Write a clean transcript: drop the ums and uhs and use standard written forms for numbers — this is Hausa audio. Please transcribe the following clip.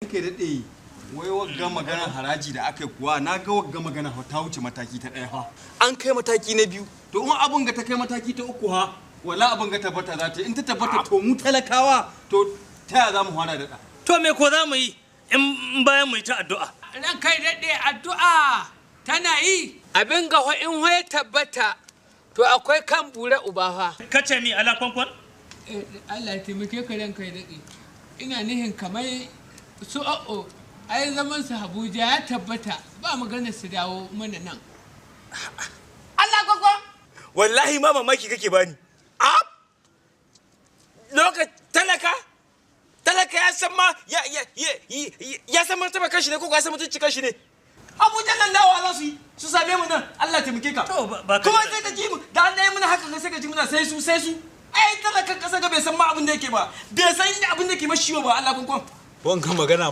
Kai daɗe, wai wagga maganar haraji da aka yi kuwa, na ga wagga magana ta wuce mataki ta ɗaya fa. An kai mataki na biyu. To in abun ga ta kai mataki ta uku ha, wala abun ga tabbata za ta yi. In ta tabbata, to mu talakawa, to ta ya za mu fara daɗa? To me ko za mu yi in bayan mu yi ta addu'a? Ran kai daɗe, addu'a tana yi. Abin ga in ya tabbata, to akwai kan bure uba fa. Kace mi, ala kwankwan? Allah ya taimake ka, ran kai daɗe. Ina nihin kamar su o'o, ai zaman su Abuja ya tabbata, ba magana su dawo mana nan. Allah gwagwa, wallahi ma mamaki kake bani a lokacin talaka. Talaka ya san ma ya san martaba kanshi ne ko ya san mutunci kanshi ne. Abuja nan dawowa za su yi su same mu nan. Allah taimake ka. To ba kuma sai ka ji mu da Allah ya muna haka, sai ka ji muna sai su, sai su. Ai talakan kasa ga bai san ma abin da yake ba, bai san inda abin da yake mashi ba. Allah kunkun. Wanga magana.